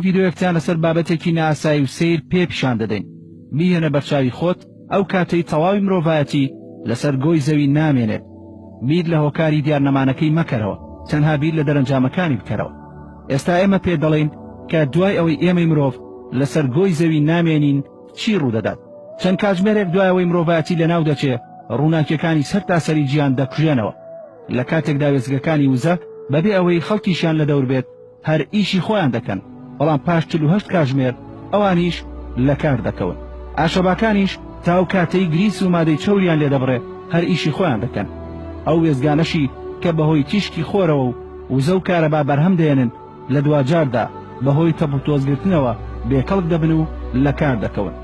ڤیدیۆیەکتان لەسەر بابەتێکی نائاسایی و سەیر پێ پیشان دەدەین. بیهێنە بەرچاوی خۆت ئەو کاتەی تەواوی مرۆڤایەتی لەسەر گۆی زەوی نامێنێت. بیر لە هۆکاری دیارنەمانەکەی مەکەرەوە، تەنها بیر لە دەرەنجامەکانی بکەرەوە. ئێستا ئێمە پێت دەڵێین کە دوای ئەوەی ئێمەی مرۆڤ لەسەر گۆی زەوی نامێنین چی ڕوودەدات. چەند کاتژمێرێک دوای ئەوەی مرۆڤایەتی لەناو دەچێ، ڕووناکییەکانی سەرتاسەری جیهان دەکوژێنەوە. لە کاتێکدا وێستگەکانی وزە بەبێ ئەوەی خەڵکیشیان لە دەور بێت، هەر ئیشی خۆیان دەکەن، بەڵام پاش 48 کاژمێر ئەوانیش لە کار دەکەون. ئاشەباکانیش تا ئەو کاتەی گریس و مادەی چەوریان لێ دەبڕێ هەر ئیشی خۆیان دەکەن. ئەو وێستگانەشی کە بەهۆی تیشکی خۆرەوە و وزە و کارەبا بەرهەم دەێنن لە دواجاردا بەهۆی تەپوتۆزگرتنەوە بێکەڵک دەبن و لە کار دەکەون.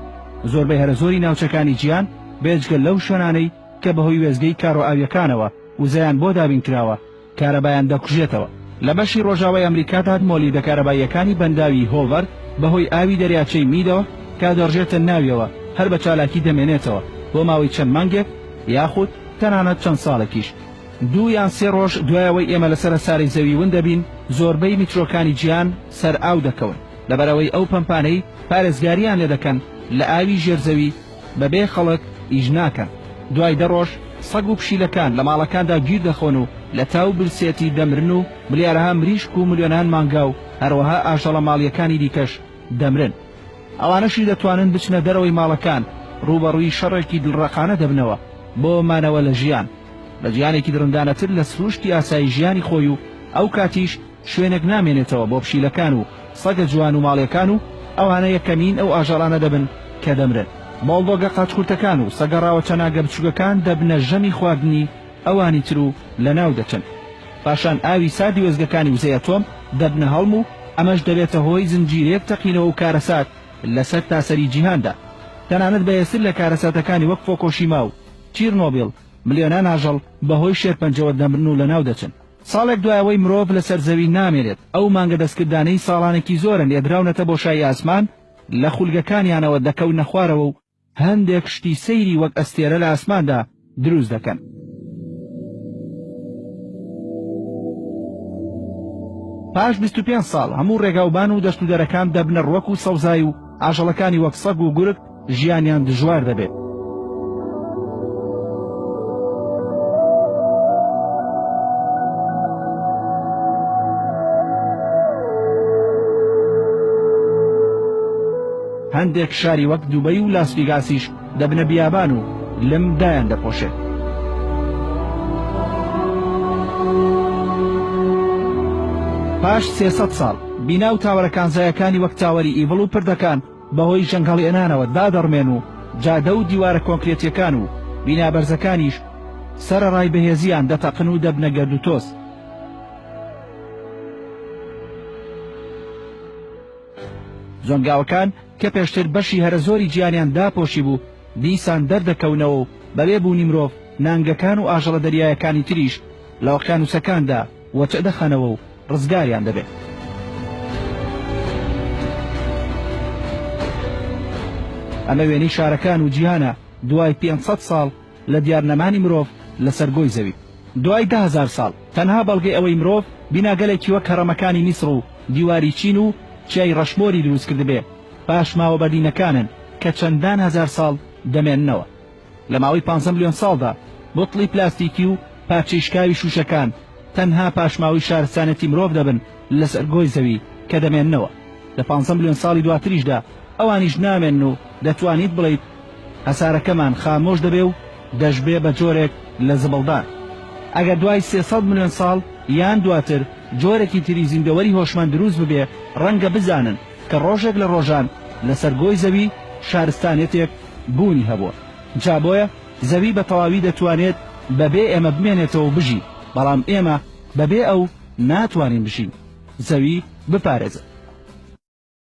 زۆربەی هەرەزۆری ناوچەکانی جیهان بێجگە لەو شوێنانەی کە بەهۆی وێستگەی کارۆئاوییەکانەوە وزەیان بۆ دابین کراوە، کارەبایان دەکوژێتەوە. لە بەشی ڕۆژاوای ئەمریکادا مۆلیدە کارەباییەکانی بەنداوی هۆڤەر بەهۆی ئاوی دەریاچەی میدەوە کە دەڕژێتە ناویەوە هەر بە چالاکی دەمێنێتەوە بۆ ماوەی چەند مانگێک یاخود تەنانەت چەند ساڵێکیش. دوو یان سێ ڕۆژ دوای ئەوەی ئێمە لەسەر هەسارەی زەوی ون دەبین زۆربەی میترۆکانی جیهان سەر ئاو دەکەون لەبەرئەوەی ئەو پەمپانەی پارێزگارییان لێدەکەن لە ئاوی ژێر زەوی بەبێ خەڵک ئیش ناکەن. دوای دە ڕۆژ سەگ و پشیلەکان لە ماڵەکاندا گیر دەخۆن و لە تاو برسێتی دەمرن و ملیارەها مریشک و ملیۆنان مانگا و هەروەها ئاژەڵە ماڵییەکانی دیکەش دەمرن. ئەوانەشی دەتوانن بچنە دەرەوەی ماڵەکان ڕووبەڕووی شەڕێکی دڵڕەقانە دەبنەوە بۆ مانەوە لە ژیان لە جیهانێکی دڕندانەتر لە سرووشتی ئاسایی ژیانی خۆی و ئەو کاتیش شوێنێک نامێنێتەوە بۆ پشیلەکان و سەگە جوان و ماڵیەکان و ئەوانە یەکەمین ئەو ئاژەڵانە دەبن کە دەمرن. بۆڵدۆگە قاچکورتەکان و سەگە ڕاوەچەناگە بچوکەکان دەبنە ژەمی خواردنی ئەوانی تر و لەناو دەچن. پاشان ئاوی ساردی وێستگەکانی وزەی ئەتۆم دەبنە هەڵم و ئەمەش دەبێتە هۆی زنجیرەیەک تەقینەوە و کارەسات لە سەرتاسەری جیهاندا. تەنانەت بەهێزتر لە کارەساتەکانی وەک فۆکۆشیما و چیرنۆبیڵ ملیۆنان ئاژەڵ بەهۆی شێرپەنجەوە دەمرن و لەناو دەچن. ساڵێک دوای ئەوەی مرۆڤ لەسەر زەوی نامێنێت، ئەو مانگە دەستکردانەی ساڵانێکی زۆرە نێردراونەتە بۆشایی ئاسمان، لە خولگەکانیانەوە دەکەونە خوارەوە و هەندێک شتی سەیری وەک ئەستێرە لە ئاسماندا دروست دەکەن. پاش 25 ساڵ هەموو ڕێگاوبان و دەشت و دەرەکان دەبنە ڕوەک و سەوزای و ئاژەڵەکانی وەک سەگ و گورگ ژیانیان دژوار دەبێت. هەندێک شاری وەک دوبەی و لاس ڤیگاسیش دەبنە بیابان و لم دایان دەپۆشێت. پاش 300 ساڵ بینا و تاوەرە کانزایەکانی وەک تاوەری ئیڤڵ و پردەکان بەهۆی ژەنگهەڵێنانەوە دادەڕمێن و جادە و دیوارە کۆنکرێتییەکان و بینا بەرزەکانیش سەرەڕای بەهێزییان دەتەقن و دەبنە گەرد و تۆز. زۆنگاوەکان کە پێشتر بەشی هەرە زۆری جیهانیان داپۆشیبوو، دیسان دەردەکەونەوە و بەبێ بوونی مرۆڤ، نانگەکان و ئاژەڵە دەریایەکانی تریش لە ئۆقیانووسەکاندا وەچە دەخەنەوە و ڕزگاریان دەبێت. ئەمە وێنەی شارەکان و جیهانە دوای 500 ساڵ لە دیارنەمانی مرۆڤ لەسەر گۆی زەوی. دوای 10,000 ساڵ تەنها بەڵگەی ئەوەی مرۆڤ بیناگەلێکی وەک هەڕەمەکانی میسڕ و دیواری چین و چیای ڕەشمۆری دروست کردبێ پاشماوە بەردینەکانن کە چەندان هەزار ساڵ دەمێننەوە. لە ماوەی پانزە ملیۆن ساڵدا بوتڵی پلاستیکی و پارچەی شکاوی شووشەکان تەنها پاشماوەی شارستانیەتی مرۆڤ دەبن لەسەر گۆی زەوی کە دەمێننەوە. لە پانزە ملیۆن ساڵی دواتریشدا ئەوانیش نامێنن و دەتوانیت بڵێیت هەسارەکەمان خامۆش دەبێ و دەشبێ بە جۆرێک لە زبڵدان. ئەگەر دوای 300 ملیۆن ساڵ یان دواتر جۆرێکی تری زیندەوەری هۆشمەند دروست ببێ ڕەنگە بزانن کە ڕۆژێک لە ڕۆژان لەسەر گۆی زەوی شارستانیەتێک بوونی هەبووە. جا بۆیە زەوی بە تەواوی دەتوانێت بەبێ ئێمە بمێنێتەوە و بژی، بەڵام ئێمە بەبێ ئەو ناتوانین بژین. زەوی بپارێزە.